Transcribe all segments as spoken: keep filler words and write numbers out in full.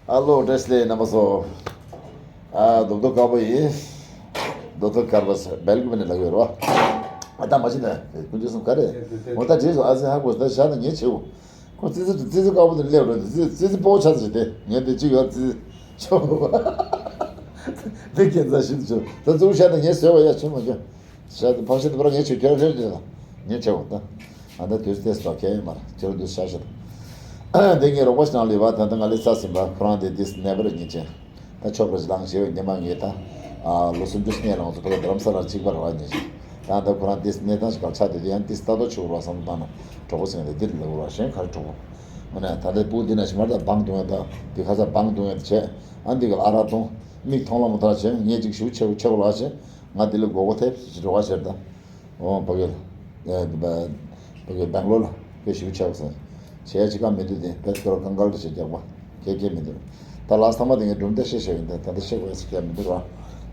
ཨ་ལོ། བཀྲ་ཤིས་བདེ་ལེགས་རྣམ་པ་ཚོ། ཨ། རྡོག་རྡོག་དཀར་པོ་ཡིན། རྡོག་རྡོག་དཀར་པོ་སྦེལ་ཀོབ་ནས་ལབ་ཡོད་རེད་བ། ཨ། ད་མ་ཤི་ད། དཀོན་མཆོག་གསུམ་ག་རེ། འོ་ད་རྗེས་སུ་ཨ་ཙི་ཧ་གོ་ད་ཤ་ན་ངས་བྱེའུ། ཁོ་ཙི་ཙི་ཙི་ཙི་དཀར་པོ་དེ་སླེབས་རེད། ཙི་ཙི་ཙི་སྤོ་བོ་ཆགས་ཟེར་ཏེ་ངས་དེ་གཅིག་ཡོད་ཙི་ཙི་ཆོག་གོ། དེ་ཁྱད་མཚར་ཞིག་ཏུ་བྱུང་། ད་ཙི་ཙི་ཤ་ན་ངས་བཟོས་བ་ཡ་ཆུང་མ་ཁྱོད། ཤ་དེ་ཕག་ཤ་དེ་པར་ངས་ཆུ་ཁྱོད་ལྷོད་ཅེས་དང་ངས་བྱས་བ་ད། ཨ་ད་དུས་ཏེས་ལ་ཁྱད་ཡོད་མ་རེད། ཁྱོད་དུས་ཤ་ཤ་དང་། དེ་ངས་རོགས་པ་ཞིག་ནང་ལས་བ་ད་ལྟ་ང་ལས་རྩ་ཟིན་པ་ཁོ་རང་དེ་དུས་ནད་པ་རེད་ཉིན་ཅན། ད་ཆོག་པར་ལངས་བྱས་ཉི་མ་ངས་ད། ཨ་ལོ་སུམ་ཅུ་སྔོན་ལ་ང་ཚོ་ཕ་གི་རྡ་རམ་ས་ལར་གཅིག་པར་རག་ཉེ་ཞིང་། ད་ལྟ་ཁོ་རང་དེ་གནས་སྟངས་ཤིག་ག་ཆགས་དེ་དེ་ཡང་དེ་ལྟ་རྟོག་བྱེད་དགོས་ར་བསམ་བཏང་ན། གྲོགས་པོ་ཟེར་ནས་འདིར་ལབ་དགོས་ར་གཞན་ག་རེ་གྲོགས་པོ། ངོ་ནས་ད་ལྟའི་སྤུ་གུ་འདི་ན་ཞིག་མར་ད་བང་བརྡུང་ཡ་ད། དེ་ཁ་ཚ་བང་བརྡུང་ཡ་དེ་བྱས། ཨ་འདི་ག་ཨ་རག་བཏུང་། མིག་མཐོང་ལ་མོ་ཐག་བྱས། ངས་ཅིག་ཞུ་ཆེ་བོ་ཆེ་བོ་ལགས་བྱས། ང་འདི་ལ་མགོ་སྐོར་ཐེབས་ཞིག་འགྲོ་བ་ཟེར་ད། འོ་ཕ་གི་ལ། ཨེ་འདི་པ། ཕ་གི་སྦེང་ལོར་ལ་དཔེ་ཞིབ་ཆགས་སོང་། བྱས་ཅི་ག་མི་འདུག་དེ་དཔེ་ཁྱོད་རང་ཀང་ཀལ་རེ་བྱེད་རྒྱག་པ་ཁེ་ཁེ་མི་འདུག་ད་ལགས་ཚང་མ་དེ་ངས་སྒྲུང་དེ་བཤད་བཤད་ཡིན། ད་ད་ལྟ་བཤད་དགོས་ཡ་ཟེར་མཁན་མི་འདུག་ར།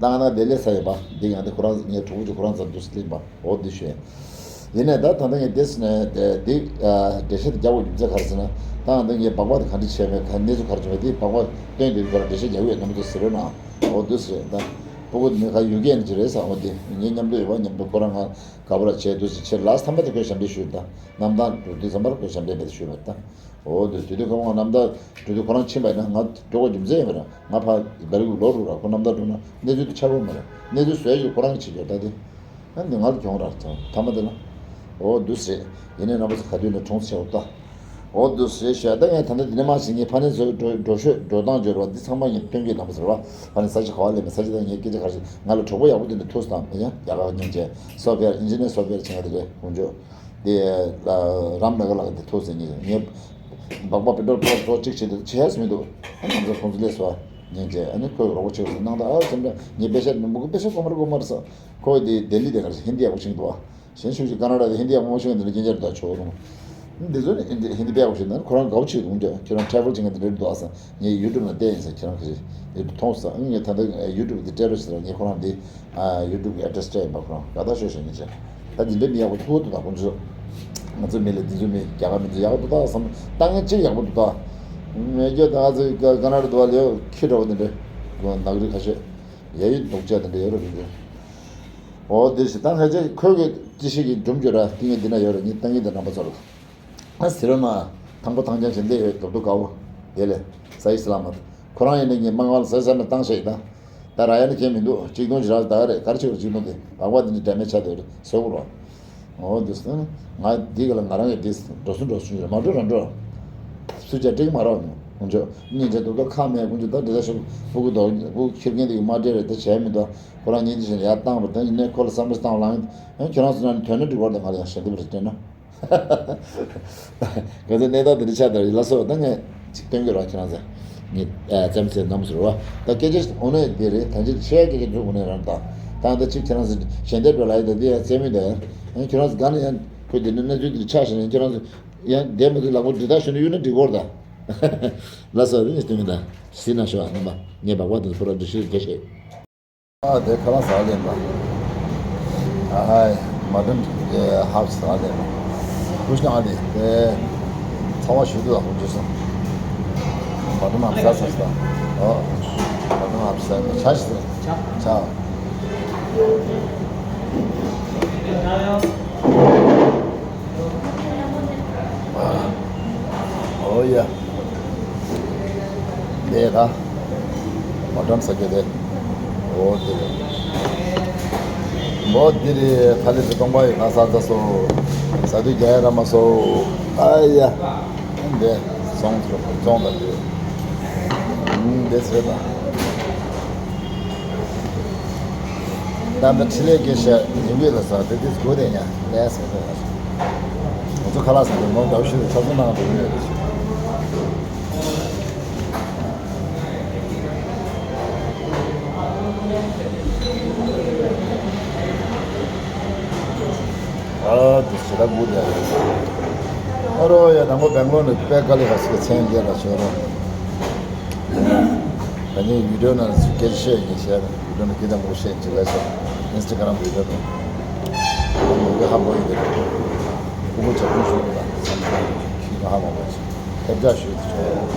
ད་ང་ན་དེ་ལས་ས་ཡོད་པ་འདི་ཡང་དེ་ཁོ་རང་ངའི་གྲོགས་པོ་ཅིག་ཁོ་རང་ཚོ་འདུག་སེ་སླེབས་པ་འོ་འདི་ཤོད། ཡིན་ནས་ད་ད་ལྟ་ངས་དེ་ནས་དེ་འགྲེལ་བཤད་དེ་རྒྱག་དགོས་རྒྱུ་མཚན་ག་རེ་ཟེར་ན། ད་ང་ད་ངས་སྦག་སྦག་དེ་ག་འདྲ་བྱས་མེད་ག་གནས་ཚུལ་ག་རེ་བྱུང་བ་དེ་སྦག་སྦག་སྟོན་དེ་ཁོ་རང་འགྲེལ་བཤད་རྒྱག་གི་ཡོད་ན་མི་འདུག་ཟེར་རོ་ན། འོ་འདུག་ཟེར་ད། སྤུ་གུ་མི་ཁ་ཡུ་གེ་ནི་ཅི་རེད་ས་འོ་དེ་ངའི་མཉམ་དུ་ཡོད་པ་མཉམ་དུ་ཁོ་རང་ང་དགའ་པོ་ར་བྱས་འདུག་ཟེར་ཆེར་ལགས་ཐམ་པ་དེ་ཁོས་ཞབས་འདྲེན་ཞུས་ད། གནམ་ཐང་འགྲོ་དུས་ཙམ་པར་ཁོས་ཞབས་འདྲེན་མེད་དུ་ཞུས་མེད་ད། འོ་དུ་དུས་དུས་ཁོ་རང་གནམ་ཐང་དུས་དུས་ཁོ་རང་ཕྱིན་པ་ཡིན་ན་ང་འགྲོ་དགོས་རྒྱུ་མཚན་ཡོད་པ་རེད། ང་ཕ་སྦེལ་ཀོབ་ལོག་རུ་ར་ཁོ་གནམ་ཐང་འགྲོ་ན་གནས་ཚུལ་དུ་ཆགས་ཡོད་མ་རེད། གནས་ཚུལ་བཟོས་ཀྱི་ཁོ་རང་གི་བྱེད་རྒྱུ་ད་དེ། ཨ་ནི་ང་ལ་གྱོང་རག་ཚང་ཐ་མ་དེ་ལ། འོ་འདུག་ཟེར། ཡིན་ནའི་རྣམ་པ་ཚོ་ག་དུས་ནས་གྲོངས་ཚེ་འོ་ད། འོ་འདུག་ཟེར་ཤོད་ད་ངས་ད་ལྟ་འདི་ནས་མ་ཞིག་ངས་ཕ་ནས་ཚོ་འགྲོ་འགྲོ་ཤོད་འགྲོ་སྟངས་འབྱོར་བ་འདི་ཚང་མ་ངས་སྟོན་གྱི་རྣམ་པ་ཚོ་རེད་བ། ཕ་ནས་ས་ཆ་ག་བ་ལས་མེད་ས་ཆ་དང་ངས་སྐད་ཆ་ག་རེ་ང་ལ་གྲོགས་པོ་ཡག་པོ་དེ་འདྲ་ཐུག་སོང་ཡ་རྒྱ་གར་སྙིང་རྗེ་སོ་ཕེར་ཨིན་ཇི་ནེར་སོ་ཕེར་བྱེད་མཁན་དེ་རེད་ཁོང་ཚོ། དེ་རམ་ནག་ལགས་འདི་ཐུག་ཟེར་ངས་ངས་སྦག་སྦག་པི་ཏྲོ་ཏྲོ་ཏྲོ་གཅིག་བྱེད་དུ་བྱེད་ཡས་མི་འདུག་ཨ་ང་ཚོ་ཁོང་ཚོ་སླེབས་སོང་སྙིང་རྗེ། ཨ་ནི་ཁོས་རོགས་པ་བྱེད་དགོས་སྣང་དག་ཨ་ཙམ་ར་ངས་དཔེ་ཆ་མི་འབུག་གི་དཔེ་ཆ་གོ་མ་རེད་གོ་མ་རེད་ས། ཁོས་དེ་ལྡི་ལི་དེ་གར་ཧིན་དི་ཡག་པོ་ཤེས་འདུག་ཨ། གཞན་ཤུགས་ཀྱིས་ཀ་ན་ཌ་དེ་ཧིན་དི་ཡག་པོ་མ་ཤེས་མཁན་དེ་འདྲ་རྐྱེན་རྐྱང་རེད་ད་ཆོག་རུང་། འདི་ཚོ་ནི་ཧིན་དི་ཧིན་དི་དཔེ་ཡག་པོ་ཤེས་ན་ཁོ་རང་དགའ་པོ་བྱེད་འདུག་ཁྱོད་རང་ཊེ་རེ་ཝལ་བྱེད་མཁན་དེ་འདྲ་རེད་འདུག་ཨ་ས། ངས་ཡུ་ཊུབ་ནང་བལྟས་ཡིན་ས། ཁྱེད་རང་གི་ཡུ་ཊུབ་མཐོང་སོང་ཨ། ངས་ད་ལྟ་ཡུ་ཊུབ་དེ་སྤྲད་རོགས་བྱེད་ར། ངས་ཁོ་རང་འདི་ཨ་ཡུ་ཊུབ་གི་ཨེ་ཌི་རེ་སི་སྤྲད་ཡིན་པ། ཁོ་རང་དགའ་ཐག་ཤོད་ཤོད་ཉིན་བྱས། ད་འདི་འདྲ་མི་ཡག་པོ་ཐུག་འདུག་ད་ཁོང་ཚོ། ང་ཚོ་མི་ལ་འདི་ཚོ་མི་རྒྱ་གར་མི་ཚོ་ཡག་པོ་འདུག་ད་བསམ། ལྟ་མཁན་གཅིག་ཡག་པོ་འདུག་ད། མེད་རྒྱུ་ད་ང་ཚོ་ཀ་ཀ་ན་ཌ་དུ་བ་ལ་ཡོད་ཁྱི་འདྲ་བོ་དེ་འདྲ་ནག་རིགས་ཁ་ཤས་ཡ་ཡུལ་འདུག་བྱས་དེ་འདྲ་ཡོད་ར་མི་འདུག་འོ་དེ་ཞིག་ད་ང་ཚོ་ཁོས་གི་ཅི་ཞིག་གི་སྒྲུབ་འཇོག་ར་ཏིང་ངེ་འདི་ན་ཡོད་ར། ངས་ཏང་ངེ་འདི་རྣམ་པ་ཚོར། ཨ་ཟེར་བ་ན་དང་པོ་ཐང་ཅང་ཞིག་འདི་ཡོད་དོ་དོ་དགའ་བོ། དེ་ལས་ས་ཡི་སི་ལ་མ་ཁོ་རང་ཡིན་ན་ངས་མང་བ་ལ་ཟ་ཟ་ན་བཏང་ཤེས་ད། ད་ར་ཡ་ནི་ཁྱད་མི་འདུག་གཅིག་སྟོང་ཅི་རག་ད་རེད། ག་རེ་བྱེད་པར་གཅིག་སྟོང་དེ་བག་བ་འདི་ནི་འདྲ་མེད་ཆ་དེ་རེད་ཟེར་བ་ར། འོ་འདི་སོང་ང་འདི་ག་ལ་ང་རང་གི་འདི་འགྲོ་སོང་འགྲོ་སོང་ཡོད་མ་འགྲོ་རང་འགྲོ། སུ་ཅག་འགྲིག་མ་རོགས་ནོ་ཁོང་ཚོ་སྙིང་རྗེ་སྡུག་ད་ཁ་མེད་ཁོང་ཚོ་ད་འདི་ལྟ་ཞིག་སྤུ་གུ་དོ་སྤུ་གུ་ཁྱེར་མཁན་དེ་གི་མ་འདྲེ་རེད་ད་བྱས་མི་འདུག་ཁོ་རང་ཉིན་འདི་བཞིན་ཡར་བཏང་བར་ད་ཡིན་ནའི་ཁོ་ལ་བསམ་བློ་བཏང་བ་ལངས་ཡིན། ཁྱེད་རང་ཚོ་ན་ནི་དོན་ནི་འགྲིག་བར་ད་ང་ལ་ཡང་ཞལ་འདེབས་རེ་སྤྲད་ན། ག་ཚོད་གནས་སྟངས་དེ་འདྲ་ཆགས་དར་ཡིན་ལ་སོགས་ད་ངས་ཅིག་སྟོན་གྱི་རོགས་ཁྱེད་རང་ཚོ། ངས་ཨ་ཙམ་ཟེར་ནམ་ཟེར་བ། ད་སྐད་ཆ་འོ་ནས་དེ་རེད། ད་ཅི་བཤད་སྐད་ཆ་འཛུགས་འོ་ནས་རང་ད། ད་ད་ཅིག་ཁྱེད་རང་ཚོ་ཞལ་འདེབས་རོགས་ལ་ཡི་ད་དེ་ཡང་རྩེད་མོ་ད་ཡང་ཁྱེད་རང་ཚོ་ག་ནས་ཡང་ཁོས་དེ་འདྲ་གནས་ཚུལ་དེ་འདྲ་ཆགས་ཤིང་ཡང་ཁྱེད་རང་ཚོ་ཡང་བདེ་མི་འདུག་ལག་པ་འདི་དག་ཞུ་ནས་གཡུག་ན་འགྲིག་གོ་ར་ད། ལ་སོགས་དེ་ངས་སྟོན་གྱི་ད། ཟིན་ན་ཤོག་ཨ་ནི་མ་ངས་སྦག་སྦག་དེ་ཚོ་པུ་ར་འདི་ཤེས་དགེ་བཤད། ཨ་དེ་ཁ་ལག་ཟ་ལེན་པ། ཨ་ཧའི་མ་ཏོན་ཧབ་ཟ་ལེན་པ། ཀུ་ཤ་ཨ་ལེ་དེ་ཚ་བ་ཞུ་དུ་ལ་ཧུམ་ཅུ་སོང་། མ་ཏོན་ཧབ་ཟ་ཟ་ཟ། ཨོ། མ་ཏོན་ཧབ་ཟ་ཆ་ཞིག་ཟ། ཆ། ཨོ་ཡ། དེ་ད། མ་འགྲམ་ས་ཀྱད་དེ། འོ་དེ་རེད། འོ་དེ་རེད། ཐ་ལི་སི་སྟོང་པ་ཡི་ང་ས་ཚ་སོ། ས་དུས་རྒྱ་ཡ་ར་མ་སོ། ཨ་ཡ། འདི་སོང་ཚོ་སོང་ད་དེ། འདི་ཚེ་ད། ད་ད་ཕྲི་ལས་དགེ་བཤད་ཉིན་གུད་ལ་ས་དེ་དེ་སྒོ་དེ་ཉ་ལས་སོ་དེ། ང་ཚོ་ཁ་ལག་ཟ་དུས་མོ་འདྲ་བོ་ཞིག་ལ་ཆབ་སྲིད་ནང་དུ་ཡོད་རེད། ཨ་དེ་ཞེ་དྲག་དགོས་རེད། ཨ་རོ་ཡ་དང་པོ་སྦེང་ལོར་ནས་དཔེ་དཀའ་ལས་ཁག་ཅིག་གི་མཚན་རྒྱལ་ལ་ཤོར་རོ། ད་ནི་བི་ཌིའོ་ནང་སྐད་ཆ་བཤད་ཉེ་ཤེས་རེད། བི་ཌིའོ་ནང་སྐད་ཆ་མང་པོ་བཤད་ཅིག་ལས་སོ། ཨིན་སི་ཊ་གྷ་རམ་བི་ཌིའོ་དང་། མང་པོ་ཧ་གོ་ཡི་རེད། ཁོ་མོ་བྱ་ཁུངས་ཤོར་རེད་ད་བསམ་ཚུལ་ཤིག་ཧ་མ་གོ་ཅིག་ཐེབས་རྒྱག་ཞུས་ཏེ་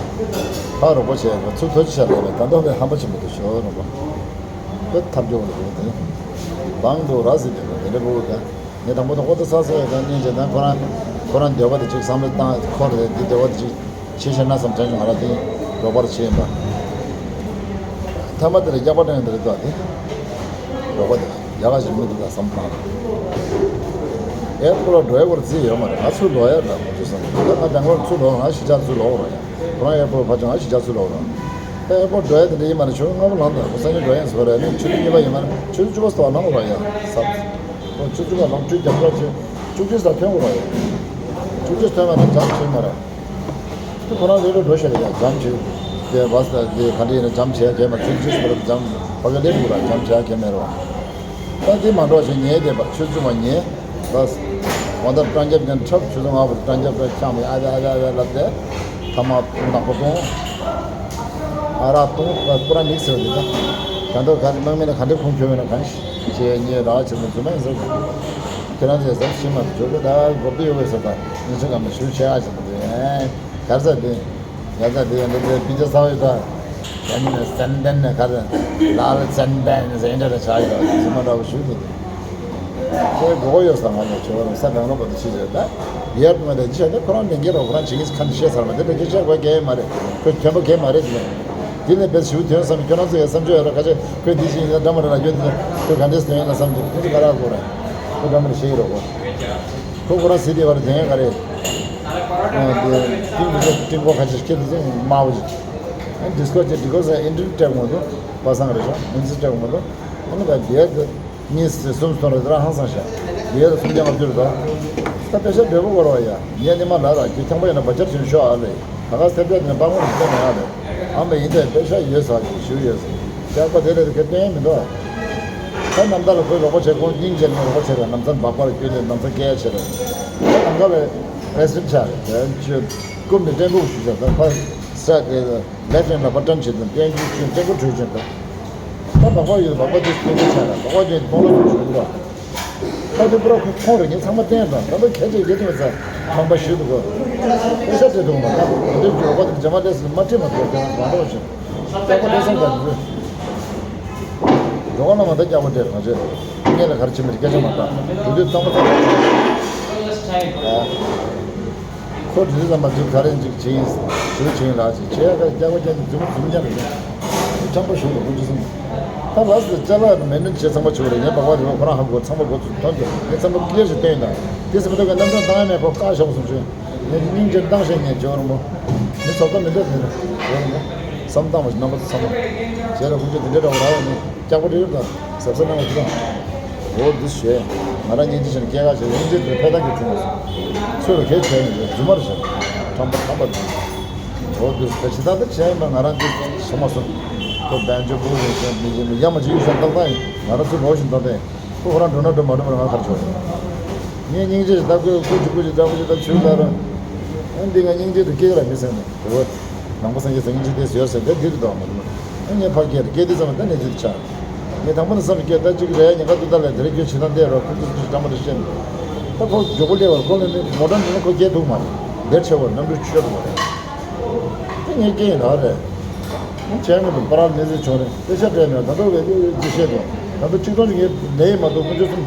ཆོག་ཕར་རོགས་པ་བྱས་པ་ཚུར་ཐོ་ཅི་བྱ་ལས་པའི་ད་མདོ་བའི་ཧམ་པ་ཆེན་པོ་དུ་ཞོ་རོགས་པ། དཔེ་ཐབས་སྐྱོ་བོ་དུ་དེ། བང་དུ་ར་ཟི་དེ་དེ་འདྲ་བོ་དེ། ངས་དང་པོ་དུ་ཨོ་ཏོ་ས་ས་ཡ་དང་སྙིང་རྗེ་དང་ཁོ་རང་ཁོ་རང་འདོད་པ་དེ་ཅིག་བསམ་བློ་བཏང་ཁོ་རེ་འདི་འདོད་པ་དེ་ཅིག་ཆེ་ཤེས་ན་བསམ་དྲན་བྱུང་ང་ར་དེ་རོགས་པར་བྱས་ཡིན་པ། ཐ་མ་དེ་ལ་སྐྱག་པ་དྲན་དེ་རེད་དོ་དེ། རོགས་པ་དེ་ཡག་ག་ཞིག་མི་འདུག་ད་བསམ་བཏང་། ཨེ་ཁོ་ལ་འགྲོ་ཡ་བར་རྩིས་ཡོད་མ་རེད། ང་ཚུར་ལོག་ཡ་འདྲ་མོ་ཅིག་བསམ་ད་ང་བེང་ལོར་ཚུར་ལོག་ང་གཞིས་ཆགས་ཚུར་ལོག་རོགས་ཡ། ཁོ་རང་ཨེ་ཁོ་ལ་ཕར་ཕྱོགས་ང་གཞིས་ཆགས་ཚུར་ལོག་རོགས། ཨེ་ཁོ་འགྲོ་ཡ་དེ་འདྲ་ཡིན་མ་རེད། ཆུ་ཚོད་ལྔ་པོ་ལངས་དང་ཁོ་སང་ཉིན་འགྲོ་ཡ་ཡིན་ཟེར་བ་རེད། ནི་ཆུ་ཚོད་གཉིས་པ་ཡིན་མ་རེད། ཆུ་ཚོད་བཅུ་པ་ཟེར་བ་ལངས་རོགས་ཡ་ས། ཁོ་ཆུ་ཚོད་པ་ལངས་ཆུ་རྒྱབ་སྐྱོར་བྱེད། བཅུ་གཅིག་ས་ཐོན་དགོས་རོགས་ཡ། བཅུ་གཅིག་ཐོན་མ་ཐོན་འཇམ་བྱེད་མ་རེད། དེ་ཁོ་རང་རེ་རེ་འགྲོ་ཤེས་རེད་ཡ། འཇམ་བྱེད། དེ་བ་ས་དེ་ག་འདྲ་ཡིན་ན་འཇམ་བྱེད་ཡ་གལ་མ་ཆུ་ཚོད་བཅུ་གཅིག་ས་རེད། འཇམ་ཕ་གི་ལེབ་དགོས་ར། འཇམ་བྱེད་ཡ་གལ་མེད་རོགས། ད་དེ་མ་འགྲོ་ཞིག་ཉལ་བསྡད་པ་ཆུ་ཚོད་མ་ཉལ། ད་ས། འོ་ད་སྤྲང་རྒྱབ་ཀྱང་འཁྲབ་ཆུ་ཚོད་ལྔ་པོ་སྤྲང་རྒྱབ་སྤྲང་འཁྱམ་ཡ་ཨ་བེ་ཨ་བེ་ཨ་བེ་ལབ་སྟེ། ཐ་མ་ནག་པོ་གཏོང་། ཨ་རག་གཏོང་། ད་པུ་ར་མིག་ཟེར་བ་འདི་ད། ད་མདོ་ག་རེ་དམག་མི་ལ་ག་འདྲ་ཁུངས་འཁྱོལ་བས་ན་གང་ཞིག་བྱས་ཉེས་རག་བྱེད་པ་རྫུན་མ་ཡིན་ཟེར། ཁྱེད་རང་ཚོས་ཟབ་ཤེས་མ་འཇོག་གི་ད་གོ་བདེ་ཡོད་པའི་ཟེར་ད་ཉིན་ཆུ་གམ་ཞུ་བྱེད་ཨ་བྱེད་པ་འདི་གར་ས་འདི། ཡ་ས་འདི་ཡ་འདི་འདི་པི་ཇ་ས་བའི་ད། ཡ་ནི་ནས་སན་བན་ནས་ག་རེ་ལ་ལ་སན་བན་ནས་ཟེར་འདྲ་རེ་ཆགས་ཡོད་རྫུན་མ་འདྲ་བོ་ཞུ་འདུག་ཁོའི་མགོ་བོ་ཡོད་ས་ང་ལ་ཇོ་བོ་རང་ས་གང་རུང་བ་དུ་ཕྱི་བྱས་ད། ཡར་དུ་མ་དེ་ཅི་བྱས་ཏེ་ཁོ་རང་མི་འགྱུར་རོ། ཁོ་རང་བྱེད་ཀྱི་ཁ་ནས་བཤད་ཚར་མ་དེ་འདྲ་ཅི་བྱས་དགོས་གལ་མ་རེད། ཁོས་མཁན་པོ་གལ་མ་རེད་དེ། དེ་ནས་བས་ཞུ་དོན་བསམ་ཁྱོད་རང་ཚོ་ཡང་བསམ་ཚུལ་ཡོད་ར་ཁ་ཆེ། ཁོས་འདི་བྱེད་ཡིན་ན་འདྲ་མ་རེད་ལ་ཡོད་དེ། ཁོས་ག་འདྲས་དོན་ཡིན་ན་བསམ་ཚུལ་ཁོ་ཚོ་ག་ར་དགོས་ར། ཁོ་འདྲ་མ་རེད་ཤེས་ཀྱི་རོགས་གོ། ཁོ་ཁོ་རང་སྲིད་དེ་བར་དོན་ཡོད་ག་རེད། ཨ་དེ་ཏིང་དུ་ཏིང་གོ་ཁ་ཆེ་ཁྱེད་དུ་ཚོ་དམའ་བོ་ཅིག་ཨ་ཌི་སི་ཀོ་ཅེ་ཌི་སི་ཀོ་ས་ཨིན་ཊར་བྱས་མ་འདུག་པ་སང་རེད་ཤག་མིན་སི་བྱས་མ་འདུག་ཨ་ནི་ད་རྒྱལ་དུ། གཉིས་སུ་གསུམ་སོང་རེད་རང་ཧང་སང་ཤག་ཡོད་རེད་སུམ་བརྒྱ་ལྔ་བཅུ་རེད་དོ། ད་དཔེ་ཆ་འབྲས་བུ་སྐོར་བ་ཡ། ངས་ནི་མ་ལ་ལ་རྒྱུ་ཐང་པ་ཡིན་ན་བ་ཅར་བྱུང་ཤོག་ཨ་ལེ། ད་ག་སེ་བརྒྱ་ནས་པང་མོ་རེ་བརྒྱ་ནས་ཨ་ལེ། ཨ་མ་ཡིན་དེ་དཔེ་ཆ་ཡོད་ས་ཞུ་ཡོད་ས། སྐྱག་པ་དེ་ལས་དེ་ག་སྟོན་མི་འདུག་ད་ནམ་ཟླ་ལ་ཁོའི་རོགས་པ་བྱས་ཁོང་སྙིང་རྗེ་ནས་རོགས་པ་བྱས་ར་ནམ་ཚན་སྦག་པར་བསྐྱོད་ནས་ནམ་ཚན་སྐད་ཆ་རེད། ད་ནམ་མཁའ་བའི་རེ་སིན་ཆ་རེད་དེ་ཆུ་ཀུམ་ནས་ཀྲན་གུ་ཞུ་ཆ་ད་ཁ་ས་གི། ལེབ་ཧེན་ལ་པ་ཊན་བྱེད་དང་ཀྲན་གུ་ཆུ་ཀྲན་གུ་གྲོས་བྱེད་དང་། ད་སྦག་པ་ཡོད་སྦག་པ་དེ་ཀྲན་གུ་ཆ་ར་སྦག་པ་དེ་སྟོང་ལོ་དུ་བྱེད་དགོས། ད་དེ་པུ་ར་ཁོ་ཁོང་རེ་ངས་ཚང་མ་བསྟན་དང་ད་ལྟ་ཁྱད་ཆོས་རྒྱལ་དུ་ཚ་ཁང་པ་ཞུ་འདུག་གོ། དཔེ་ཆ་སྤྲད་འདུག་མ་ད་འདི་འདྲའི་སྦག་པ་དེ་ཇ་མ་ལས་སུ་མ་ཁྲིད་མ་ཐུབ་ཀྱང་མ་འགྲོ་ཞིང་སྦག་པ་ལས་སུ་འདྲ་འདུག་རོགས་ལ་མ་ད་སྐྱག་པ་སྤྲད་རང་བྱེད་ངས་ལ་གར་ཕྱིན་མི་སྐད་ཆ་མ་ད་དུ་དུས་ཚང་མ་ཚང་མ། ཁོ་དུས་ཙམ་པ་ཚོས་ག་རེ་འཇིག་བྱིན་ཞུ་བྱིན་ལ་ཅིག་བྱེད་ཡ་ག་རྒྱག་པ་རྒྱག་གི་རྫུན་མ་རྫུན་མ་རྒྱག་གི་རེད། ཁྲམ་པ་ཞུ་དགོས་ཀུན་གྱི་སེམས། ད་ལགས་སུ་ཅ་ལག་མེ་མེན་བྱེད་ཚང་མ་ཆུ་རེད། ངས་སྦག་སྦག་རེད་པ་ཁོ་རང་ཧ་གོ་ཚང་མ་གོ་ཚུལ་ཐོན་འདུག་ངས་ཚང་མ་ཀི་ལེར་ཞིག་བསྟན་ཡིན་ད། དེ་སེམས་ཐོག་གི་རྣམ་གྲངས་བཏང་ཡ་མེད་ཁོ་བཀག་ཞོག་གསུང་ཆོས། ངས་སྙིང་རྗེ་བཏང་ཤེས་ངས་ཇོ་རིན་པོ། མི་ཚོགས་པ་མི་འདོད་མི་རེད་ཇོ་རིན་པོ། བསམ་བཏང་བ་ཞིག་རྣམ་པ་ཚོ་ཚང་མ། བྱས་ལ་ཁོང་ཚོ་དེ་འདྲའི་འདྲ་བོ་རག་ཡོད་མེད། སྐྱག་པ་རེད་ད། ཟབ་ས་གནང་བ་ཅི་དང་། འོ་འདི་ཞེས། ང་རང་སྙིང་རྗེ་ཆེ་ན་སྐྱེས་ཁ་བྱས་སྙིང་རྗེ་དེ་ཕན་ཐོགས་ཀྱི་བྱུང་བ་སོང་། ཚོད་ལ་གལ་ཆེ་ནི་རེད་རྫུན་མ་རེད་ཤག་ཁྲམ་པ་ཁྲམ་པ་རེད། འོ་འདི་ཕལ་ཆེར་ད་ལྟ་བྱས་ཡིན་པ་ང་རང་འདི་སོ་མ་སོང་། ཁོ་བན་ཇོ་བུ་རེད་ཤག་མི་ཡིན་མི་ཡ་མ་ཅིག་ཡོད་ཤག་ཏག་ཏག་ཡིན་ང་རང་ཚོ་ལོ་བཞིན་ཏག་ཏག་ཡིན། ཁོ་ཁོ་རང་འགྲོ་ན་འགྲོ་མ་འགྲོ་མ་རང་ཁར་ཆོག་ངས་སྙིང་རྗེ་ཞིག་ད་ཁོས་ཁོ་ཅིག་ཁོ་ཅིག་ད་ཁོ་ཅིག་ད་ཆུ་ལ་ར། ཨ་འདི་ང་སྙིང་རྗེ་དུ་སྐྱེ་གི་ལ་མི་སེམས་ནས་དེ་བོ། ནང་པ་སངས་རྒྱས་སེང་གེ་འདི་ཟེར་ཟེར་འདི་འདི་རུ་དོགས་མ་རུ། ཨ་ངས་ཕར་སྐྱེས་རེད་སྐྱེས་དུས་ཙམ་པ་ད་ནས་འདི་རུ་ཆགས། ངས་དང་པོ་ནས་བསམ་སྐྱེས་ད་ཅིག་རེད་ཉེན་ཁ་ཏུ་ད་ལས་དེ་རིང་ཁྱོད་བྱེད་སྟངས་འདི་རོགས་ཁོ་ཚོ་ཅིག་འདྲ་མ་རེད་བཤད་ནས། ད་ཁོ་མགྱོགས་པོ་སླེབས་པར་ཁོ་ལ་ནི་མོ་ཊ་འདི་ནི་ཁོ་སྐྱེས་ཐུབ་མ་རེད། འདིར་ཆེ་བར་གནམ་གྲུ་ཆུ་ཤོར་འགྲོ་བ་རེད། ད་ངས་སྐྱེས་ཡིན་ད་རེད། ཁོང་བྱས་མི་འདུག་པ་ར་གནས་ཚུལ་བྱུང་རེད་དཔེ་ཆ་སྤྲད་མེད་ད་དུང་བས་ཀྱི་ཅི་བཤད་དོ། ད་དུང་གཅིག་སྟོང་ཅིག་ངས་ལས་ཡིན་མ་གཏོགས་དཀོན་མཆོག་གསུམ་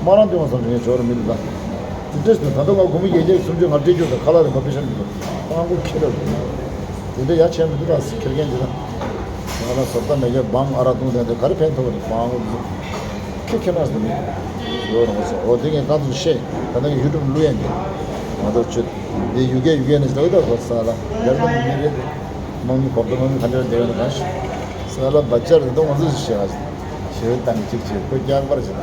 མ་རང་སྟོན་པ་བསམ་ཅིག་ངས་བྱོས་ར་མི་འདུག་ད། དེ་འདྲས་སུ་ད་དུང་ང་སྒོར་མོ་བརྒྱད་བརྒྱ་སུམ་ཅུ་ང་སྤྲད་རྒྱུ་དང་ཁ་ལག་རིན་པ་པེ་ཤ་མི་འདུག་སྤང་སྒོ་ཁྱེར་ར་འདུག་དེ་འདྲ་ཡ་ཆེན་མི་འདུག་ད་ཁེར་རྐྱང་འདི་ད། ང་ལ་བཟོ་ལྟ་མེད་ཀྱ་བང་ཨ་རག་བཏུང་དེ་འདྲ་ག་རེ་ཕན་ཐོགས་རེད་སྤང་སྒོ་འདུག་ཁྱེད་ཁྱེད་རང་ཟེར་མི་ཡོད་རུང་ཟེར། འོ་དེ་ངས་རྐང་ཚུགས་ཤེས། ད་ནི་ཡུ་ཊུབ་བླུག་ཡ་འདི་ང་ཚོ་ཆུ་འདི་ཡུ་གེ་ཡུ་གེ་ནས་ཟླ་བའི་ཟླ་ཁོ་ས་ལ་རྒྱལ་ཁབ་མི་རེད་དེ། དམག་མི་གོ་བརྡ་དམག་མི་ག་འདྲ་བསྡད་ཡོད་ན་གང་ཤེས། ས་ལ་བ་ཅར་དེ་ང་ཚོ་ཞིག་བྱེད་ག་ཞེ་བཏང་གཅིག་བྱེད་ཁོ་རྒྱག་པར་བྱེད།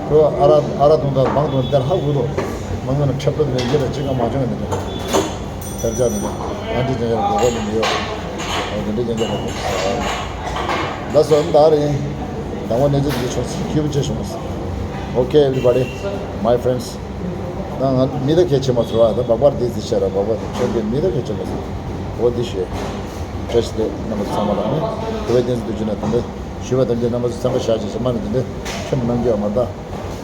ཁོ་ཨ་ར་ཨ་ར་དུང་དང་བང་དུང་དེར་ཧ་གོ་དོ། དམག་མི་ན་ཁྲེབ་ཏོ་དེ་ཡེ་ལ་གཅིག་ག་མ་བྱུང་ཡ་འདི་འདྲ། དར་ལྕག་འདི་འདྲ་ཨ་འདྲི་ཅན་ཡར་མགོ་གོ་འདི་འདྲ་ཡོད། འོ་འདི་འདྲ་ཅན་ཡར་མགོ་གོ། ལགས་སོ་ཨ་ནི་ད་རེད། དང་པོ་གནས་ཚུལ་འདི་ཆུང་ཙག་སྐྱིད་པོ་བྱས་བྱུང་། Okay everybody, my friends. ད་ང་མི་ད་གལ་ཆེ་མ་ཚོར་བ་ད་སྦག་སྦག་འདི་ཟི་ཤ་ར་སྦག་སྦག་འདི་ཁྱོད་ཀྱི་མི་ད་གལ་ཆེ་མ་ཚོར། འོ་འདི་ཞེས། བཀྲ་ཤིས་བདེ་ལེགས་རྣམ་པ་ཚོ་ཚང་མ་ལ་ནི་དེ་བས་བསྟན་འཛིན་དུ་བྱུང་ན་དེ་འདྲ་ཞུས་པ་དམ་ཅན་རྣམ་པ་ཚོ་བསམ་པ་བཞག་ཅིག་ཅིག་མ་ནི་དེ་འདྲ་ཁྱོད་མི་གནང་རྒྱུ་ཡོད་མ་རེད་ད།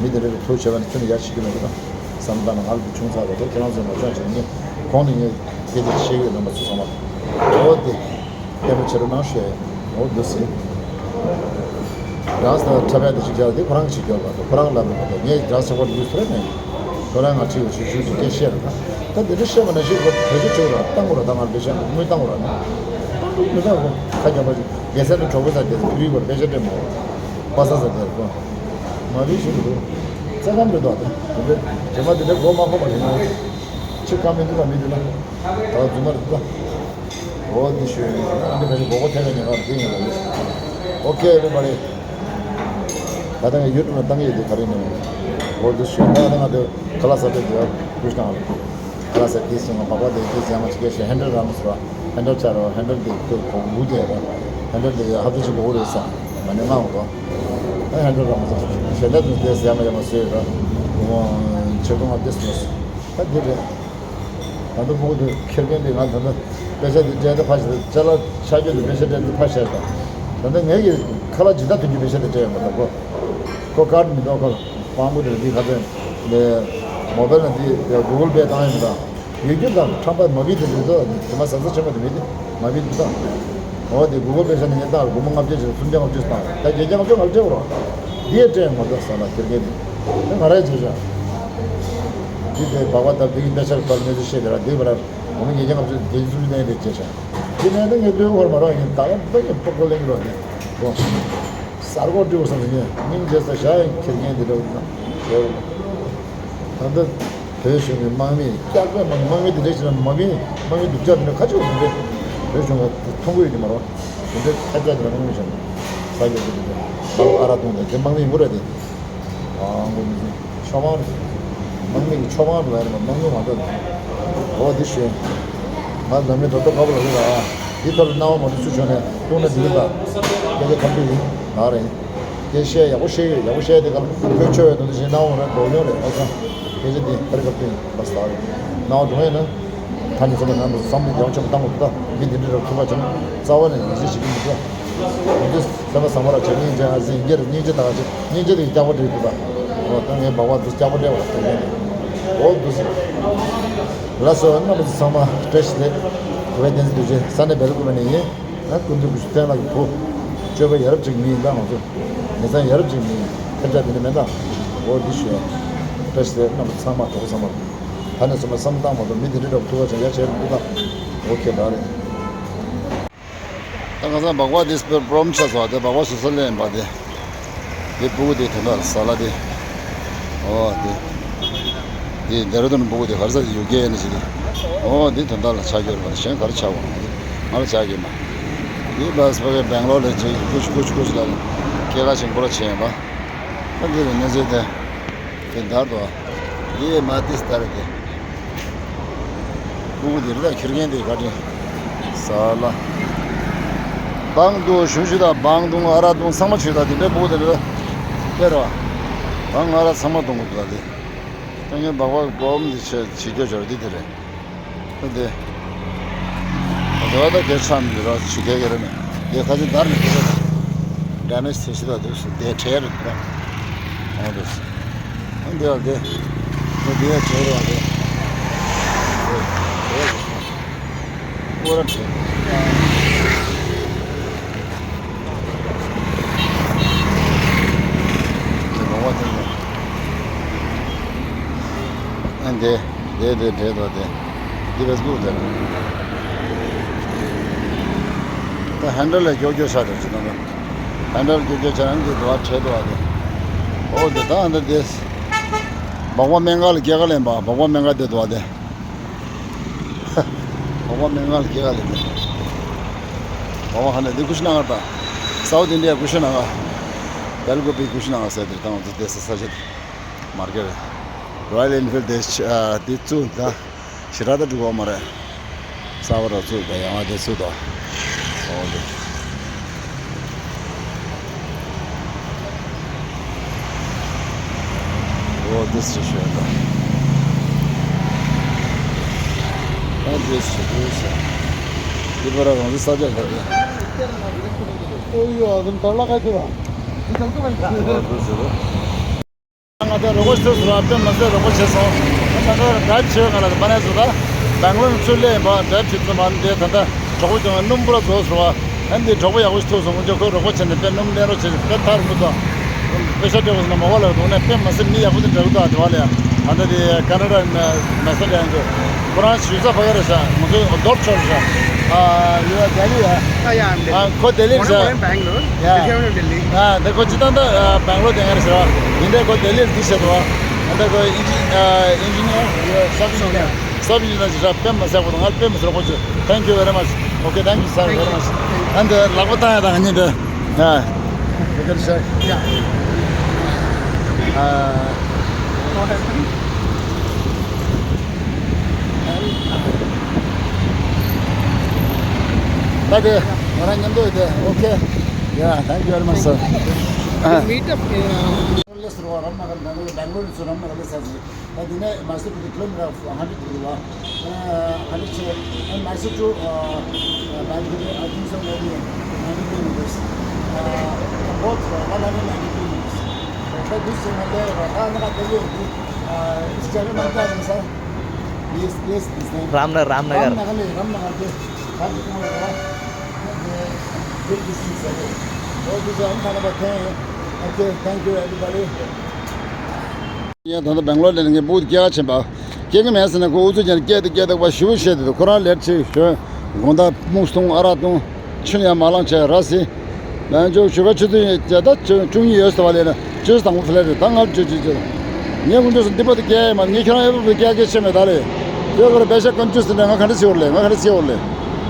མི་དེ་འདྲ་གི་ཐུགས་ཆེ་བ་ནི་ཁྱོད་ནི་ཡ་ཤི་གི་མེད་གི་ད། བསམ་བཏང་ན་ང་ལ་དེ་ཆུང་ཚག་རེད་ད་ཁྱེད་རང་ཚོས་མ་བྱུང་ཅིག་ནི་གོང་ནས་ངས་སྐད་ཆ་བཤད་གི་ཡོད་རྣམ་པ་ཚོ་ཚང་མ། འོ་དེ། ལྟད་མོ་བྱེད་རོགས་གནང་ཞེས། འོ་འདུག་སེ། རང་ས་འཁྲབ་ཡག་དེ་ཅིག་བྱ་དེ་ཁོ་རང་གིས་བྱེད་རྒྱུ་མ་གཏོགས་ཁོ་རང་ལབ་མི་གཏོགས་ངས་རང་ས་ཁོ་ལ་ཡུལ་ཚོ་རེ་མེད། ཁོ་རང་ང་ཁྲིད་འོ་ཞུ་ཞུ་ཅིག་སྐད་བཤད་རོགས་གནང་། ད་འདི་འདྲ་བཤད་པ་ན་ཞིག་གོ་བེད་སྤྱོད་བྱེད་རོགས་བཏང་དགོས་ར། ད་ང་བེད་སྤྱོད་དངུལ་བཏང་དགོས་ར་ནི། བཏང་དགོས་མི་བཏང་གོ་ཁ་རྒྱབ་པ་ཅིག་རྒྱལ་སྲས་ནི་གྲོགས་པོ་ས་རྒྱལ་སྲས་ཕུ་རི་བར་བེད་སྤྱོད་སྤྲད་མ་འོ། པ་ས་ས་རྒྱལ་གོ་མ་བེད་ཞུ་གི་འདུག་རྩ་ཁམས་རེད་དོ། དེ་འདྲ་རྗེས་མ་དེ་འདྲ་མགོ་མ་འཁོར་བ་རེད་ན། ཅི་ཁ་མི་འདུག་ལ་མི་འདུག་ན། ད་རྫུན་མ་རེད་དོ། འོ་འདི་ཞུ་ཡིན། ཨ་འདི་ཕལ་ཆེར་མགོ་སྐོར་ཐེབས་ཡག་ཉེན་ཁ་འདི་ཡིན་ལ། ཨོ་ཁེ་ཨེ་བི་རི་བྷ་ཌི། ད་ལྟ་ངས་ཡུ་ཊུབ་ནང་བཏང་གི་ཡོད་དེ་ག་རེ་ཡིན་ནམ། འོ་འདི་ཞུ་ཡིན། ད་ལྟ་ང་འདི་ཁ་ལག་ཟ་འདོད་འདུག་ཡ། ཀུ་ཤུ་དང་། ཁ་ལག་ཟ་དེ་སོང་ང་སྦག་སྦག་དེ་དེ་ཟ་མ་ཅིག་གེ་ཞེས་ཧན་ཌལ་ར་མ་ཟེར་བ། ཧན་ཌལ་ཆ་རོ་ཧན་ཌལ་དེ་ཁོ་ཁོ་འུ་དེ་ར། ཧན་ཌལ་དེ་ཧབ་ཏ་ཅིག་འགོར་རེད་ས། མ་ནས་མ་འོང་གོ། ཨ་ཧན་ཌལ་ར་མ་ཟེར་ཞེ་འདྲ་དུ་དེ་ཟ་མ་ཡ་མ་ཟོས་ར། ཁོ་ཆེ་གོ་ང་དེ་སོང་ས། ད་དེ་རེད། ད་ལྟ་ཕྲུ་གུ་དེ་ཁྱེར་མཁན་དེ་ང་ད་ལྟ་དཔེ་ཆ་དེ་སྤྲད་དེ་ཕ་ཞིག་ཅ་ལག་ཆ་རྒྱུས་དེ་དཔེ་ཆ་སྤྲད་དེ་ཕ་ཞིག་ད། ད་ལྟ་ངས་ཀྱི་ཁ་ལག་ཇི་ལྟར་ཐོན་རྒྱུ་དཔེ་ཆ་དེ་སྤྲད་ཡོད་མ་ད་གོ། ཁོ་ཀར་མི་འདུག་ཁོ་ལ་དཔང་པོ་དེ་འདི་ཁ་ཚན་ནས་མོ་བེལ་ན་འདི་གུ་གལ་པེ་བཏང་ཡོད་མི་ད། ཡོད་རྒྱུ་དང་ཁྲམ་པ་མ་བིད་དེ་འདུག་ད་དེ་མ་ཟ་ས་ཆེན་པོ་དེ་མེད་དེ་མ་བིད་འདུག་ད། འོ་དེ་གུ་གལ་པེ་ས་ནས་ངས་བཏང་སྒོར་མོ་ལྔ་བརྒྱ་ཅིག་སུམ་བརྒྱ་ལྔ་བཅུ་བཏང་ད་བརྒྱད་བརྒྱ་ལྔ་བཅུ་ང་ལ་སྤྲད་རོགས། འདི་ཡ་སྤྲད་མ་ད་ས་ལ་ཁེར་གེ་ནི་དེ་ང་རའི་བྱེད་བྱ། འདི་དེ་སྦག་སྦག་ད་འདི་གི་དཔེ་ཆ་ལ་ཕར་གནས་ཚུལ་བཤད་དེ་ར་འདི་བར་སྒོར་མོ་བརྒྱད་བརྒྱ་ལྔ་བཅུ་བརྒྱད་ཅུ་སུམ་ཅུ་གནས་དེ་བྱེད་བྱ། དེ་ནས་ད་ངས་ལོས་ཧོར་མ་རོགས་ཡིན་ད་ལ་ད་ངས་པོ་ཀོ་ལེན་གི་རོགས་ནི་གོ། གསར་འགོད་སྤྲོད་བསམ་ཟིན་ནས་སྙིང་རྗེ་ས་བཞག་ཡང་ཁེར་རྐྱང་འདི་འདྲ་བོ་ཡིན་ན་ཡོད་རེད། ད་ལྟ་བོད་གཞུང་གི་དམག་མི་སྐྱག་པའི་དམག་མི་དམག་མི་དེ་འདྲ་ཞིག་ན་དམག་མི་དམག་མི་སྡུག་ཅག་དེ་འདྲ་ཁ་ཆེ་བ་ཟིན་པས་བོད་གཞུང་ག་མཐོང་གི་ཡོད་ཀྱི་མ་རེད། དེ་འདྲ་ཐབས་ཆག་དེ་འདྲ་དམག་མི་བྱུང་ས་རྒྱ་དེ་འདྲ་ཨ་ར་གཏོང་དེ་དེ་དམག་མི་ཡིན་དགོས་རེད་དེ། ཨང་གོ་མི་ཚེ། ཆོ་མང་། དམག་མི་གི་ཆོ་མང་རུ་ལ་ཡིན་པ་དམག་མི་མ་གཏོགས། འོ་འདི་ཞུ། ང་ལ་མི་དོ་ཏོ་དཀར་པོ་ལ་ལུག་ལ། འདི་ཐོག་ལ་སྣང་བ་མ་འདུག་ཚུར་བྱུང་ནས་བཏུང་ན་འགྲིག་གི་ད། སྐད་ཆ་ཁམས་པོ་ཡིན་ང་རེད། སྐད་ཆ་བཤད་ཡག་པོ་བཤད་ཡོད་ཡག་པོ་བཤད་དེ་ག་ལ་ཁོས་ཆོ་བའི་དོན་དུ་ཞེ་སྣང་བ་ར་འགྲོ་ཡོང་རེད་ཨོ་ཚང་། སྐད་ཆ་འདི་ཧ་རི་ཁབ་སྟེང་ལ་སྟག་རེད། སྣང་བ་འགྲོ་ཡོང་ན། ད་ནི་ཚང་མ་ནང་དུ་བསམ་བློ་རྒྱ་ཆེན་པོ་བཏང་དགོས་འདུག་མི་འདི་འདྲ་ར་ཐུག་པ་བྱུང་རྩ་བ་ནས་ཡིད་ཆེས་བྱེད་ཀྱི་མི་འདུག་མི་འདི་སེམས་པ་བཟང་པོ་ར་བྱེད་སྙིང་རྗེ་ཨ་ཟིན་སྙིང་རྗེ་དང་ཅིག་སྙིང་རྗེ་དེ་སྐྱག་པ་སྤྲད་འདུག་ད། འོ་ད་ངའི་སྦག་སྦག་འདི་སྐྱག་པ་སྤྲད་པ་དེ་ངས་འོ་འདུག་ཟེར། ལགས་སོ་རྣམ་པ་ཚོ་ཚང་མ་བཀྲ་ཤིས་བདེ་ལེགས། གུས་པ་བསྟན་འཛིན་རྡོ་རྗེ་ས་གནས་སྦེལ་ཀོབ་ནས་ཡིན། ང་ཀུན་འདུས་ཀུ་ཤུ་བསྟན་ལགས་ཀྱི་བུ། སྤྱོད་པ་ཡ་རབས་ཅིག་མི་ཡིན་ད་ང་ཚོ། མི་ཚང་ཡ་རབས་ཅིག་མི་ཡིན་ཐབས་ཆག་དེ་འདྲ་མེད་ད། འོ་འདི་ཞུ་ཡ། བཀྲ་ཤིས་བདེ་ལེགས་རྣམ་པ་ཚང་མ་གྲོགས་པོ་ཚང་མ། ད་ནས་བཟུང་ནས་བསམ་བློ་བཏང་མ་ཐུབ་མི་དེ་འདྲ་འདྲ་པོ་ཐུག་པ་བྱུང་ཡ་བྱས་མི་འདུག་ད། ཨོ་ཁེ་ད་རེད། ད་ང་ཚང་སྦག་སྦག་འདི་སྤེར་པོ་རོམ་ཆགས་སོང་དེ་སྦག་སྦག་ཟུར་ས་ལེན་པ་དེ། དེ་སྤུ་གུ་དེ་དོན་དག་ཟ་ལ་དེ། ཨོ་དེ། དེ་ཌེ་ར་ཌུན་སྤུ་གུ་དེ་ག་རེ་ཟ་ཡུ་ཀེ་ཡན་ཞིག་དེ། ཨོ་དེ་དོན་དག་ལ་ཆགས་ཡོད་རེད་པ་གཞན་ག་རེ་ཆགས་འོང་དེ་ང་ལ་ཆགས་ཀྱི་མ། དེ་བྷ་སི་པ་གི་སྦེང་ལོར་ལ་ཅིག་ཀུ་ཆུ་ཀུ་ཆུ་ཀུ་ཆུ་ལ་སྐད་ག་ཆེན་པོ་ལ་ཆེ་ཡིན་པ། ད་འདི་རེད་གནས་ཚུལ་དེ། དེ་འདར་དོ། ཡེ་མ་ཏིས་ལྟར་གི། སྤུ་གུ་དེ་རི་དྭགས་ཁྱེར་མཁན་དེ་བཀའ་དྲིན། ས་ལ། བང་དུ་ཞུ་ཞུ་དང་བང་དུང་ཨ་ར་དུང་ཚང་མ་ཆུ་དང་དེ་འདྲའི་སྤུ་གུ་དེ་རི་དྭགས། དེ་རེད་བ། བང་ཨ་ར་ཚང་མ་གཏོང་དགོས་འདུག་ད་དེ། ད་ངས་སྦག་སྦག་སྦོམ་དེ་བྱེད་བྱེད་རྒྱུ་འབྱོར་དེ་དེ་རེད། ད་དེ། ད་དེ་བ་ད་གལ་ཆགས་མི་འདུག་ར་ཆུ་རྐྱལ་ག་རེ་མེད། དེ་ཁ་ཆེ་འདར་མི་འདུག་ར། ཌེ་མེཇ་ཐེབས་ཤིག་ད་འདུག་སེ་དེ་བྲལ་རེད་འདུག་ར། འོང་འདུག་སེ། ཨ་འདི་ལ་དེ། ད་འདི་ལ་བྲལ་རེད་བ་དེ། དེ་བྲལ་རེད། ཨོ་ར་བྲལ། དེ་ལོང་བ་དེ་ནས། ཨ་འདི། དེ་དེ་བྲལ་འདུག་དེ། འདི་བེ་སི་བུག་དེ་རེད། ད་ཧན་ཌལ་ལ་སྐྱོ་སྐྱོ་ཤ་དེ་ཅི་ན་ད། ཧན་ཌལ་སྐྱོ་སྐྱོ་ཆ་ན་འདི་འདུག་བ་བྲལ་འདུག་བ་དེ། ཨོ་དེ་ད་ཨ་འདི་དེ། སྦག་སྦག་སྨན་ཁང་ལ་སྐྱེལ་ག་ལེན་པ་སྦག་སྦག་སྨན་ཁང་དེ་འདུག་བ་དེ། སྦག་སྦག་སྨན་ཁང་ལ་སྐྱེལ་ག་ལེན་པ། སྦག་སྦག་ཧ་ནས་འདི་ཀུ་ཤུ་ནང་ང་ད། སའུ་ཐི་ཨིན་ཌི་ཡ་ཀུ་ཤུ་ནང་ང་། སྦེལ་ཀོབ་པི་ཀུ་ཤུ་ནང་ང་ཟེར་དེ་ད་ང་ཚོ་བསྡད་ས་ས་ཆ་དེ། མར་ཀེ་རེད། རོ་ཡལ་ཨེན་ཕིལ་དེ་ཨ་དེ་བཙུགས་ད། ཞེ་དྲག་ད་འགྲིག་གི་མ་རེད། གསར་པ་ར་བཙུགས་ད་ཡང་དེ་བཙུགས་ད། འོ་དེ། འོ་དེ་སི་ཤོད་ད། ད་དེ་སི་དེ་སི། དེ་པར་རང་ཚོ་ས་ཆ་ལ་རེད། ཨོ་ཡོ་ཨ་དམ་དར་ལ་ཁ་ཐུ་ར། འོ་དེ་སི་རེད། ང་ཚོ་རོགས་པ་བྱེད་སོང་ར་དཔེ་མ་ཚད་རོགས་པ་བྱེད་སོང་། ད་ལྟ་ཌ་རའིབ་བྱེད་ང་ལ་པ་ནས་བཟོ་ད། སྦེང་ལོར་ཚུར་སླེབས་ཡིན་པ་ཌ་རའིབ་བྱེད་ཚུལ་མ་འདི་ད་ལྟ་ གྲོགས་པོ་ཀྱང་སྣུམ་པོ་ར་བཟོ་ཟེར་བ། ཨ་འདི་གྲོགས་པོ་ཡག་པོ་ཞིག་ཐུག་སོང་། ཁོང་ཚོ་ཁོས་རོགས་པ་བྱས་ནས་དཔེ་སྣུམ་ལེན་རོགས་བྱས་ནས་དཔེ་ཐག་རིང་པོ་དང་། དཔེ་ཤ་སྤྲད་པ་སོང་ན་མ་བ་ལ་འདུག་ནས་དཔེ་མ་སྲིད་མི་ཡག་པོ་དེ་འདྲ་གི་འདུག་ཨ། དེ་བ་ལ་ཡ། ཨ་ད་དེ་ཀ་ན་ཌ་མེ་ས་ཌ་ཡང་གི། ཁོ་རང་ཞུ་ས་ཕ་གི་རེད་ཤག་ང་ཚོ་རྡོར་ཕྱོགས་རེད་ཤག་ཨ་ཡོད་ལྡི་ལི་ཡ། ཨ་ཡ་ཨམ་ཨ་ལྡི་ལི། ཁོ་ལྡི་ལི་རེད་ཤག Born and born in Bangalore. Yeah. This is Delhi. ཨ་ད་ཁོ་སྤྱི་བཏང་ད་ཨ་བེང་ལོར་དེ་ང་རེད་ཤག་ཡིན་དེ་ཁོ་ལྡི་ལི་ལ་འདི་བྱེད་དོ། ཨ་ད་ཁོ་ཨིན་ཇི་ཨ་ཨིན་ཇི་ནི་ཡར་སབ་ཨིན་ཇི་ནི་ཡར། སབ་ཨིན་ཇི་ནི་ཡར་ཞིག་ཤག་དཔེ་མ་སྲིད་པོ་དང་ང་དཔེ་མ་སྲིད་རོགས་པ་བྱེད། Thank you very much. Okay, thank you, sir, very much. ཨ་འདི་ལག་པ་བཏང་ཡ་དང་ང་གཉིས་འདི། ཨ། Okay, sir. Yeah. ཨ། What happened? ད་དེ་ང་རང་མཉམ་དུ་ཡོད་དེ། Okay. Yeah, thank you very much, sir. ཨ། Meet up, uh, Bangalore, Bangalore, Bangalore, ད་འདི་ནས་མ་སུ་ཀུ་ཀི་ལོ་མི་ཊར་ཧན་ཌེཌ་འདུག་ལ། ཧན་ཌེཌ་ཆེ། ཨན་མ་སུ་ཀུ་ཨ་བན་གུ་རི། I think so, maybe ninety kilometers. Both one hundred ninety kilometers. ད་འདི་སེ་མ་ལེ་ར་ད་ནག་དེ་ལེ་འདི་ཨིས་ཅེ་ནལ་མ་ད་ས། Yes, yes, this name. Ramnagar, Ramnagar. རམ་ནག་ལེ་རམ་ནག་དེ་ད་འདི་ཀུ་མ་ར། Big distance away. All this I'm talking about ten. Okay, thank you everybody. ཡང་ད་ལྟ་སྦེང་ལོར་ལ་ངས་བུ་སྐྱེལ་ག་ཕྱིན་པ། སྐྱེལ་གི་མེད་ཟེར་ན་ཁོ་ཨུ་ཚུགས་ཀྱང་སྐྱེལ་དུ་སྐྱེལ་དུ་བ་ཞུ་བཤད་དུ་ཁོ་རང་ལེ་ཊི་བྱས་ཞོན། དགོང་དག་སྨུག་སྟོང་ཨ་རག་སྟོང་། ཆུ་ཡང་མ་ལངས་བྱས་ར་སི། ལན་ཅོག་ཞུ་ག་ཆུ་ཚོད་ཡིན་བྱས་ད་ཆུ་བཅུ་གཉིས་ཡོད་ཟེར་བ་ལས་ན་ཆུ་ཚོད་དང་པོ་ཕི་ལེ་རེད། ད་ང་ཆུ་ཆུ་ཆུ། ངས་ཁོང་ཚོ་སུ་འདི་པ་དུ་སྐྱེལ་ཡ་མ་ངས་ཁྱོད་རང་ཨེ་པོ་སྐྱེལ་སྐྱེལ་བྱས་མེད་ད་ལེ། དེ་ཁོ་ར་པེ་ཤ་ཀོན་ཅུ་སི་འདྲ་ང་ག་འདྲ་ཟེར་བ་ལེ། ང་ག་འདྲ་ཟེར་བ་ལེ།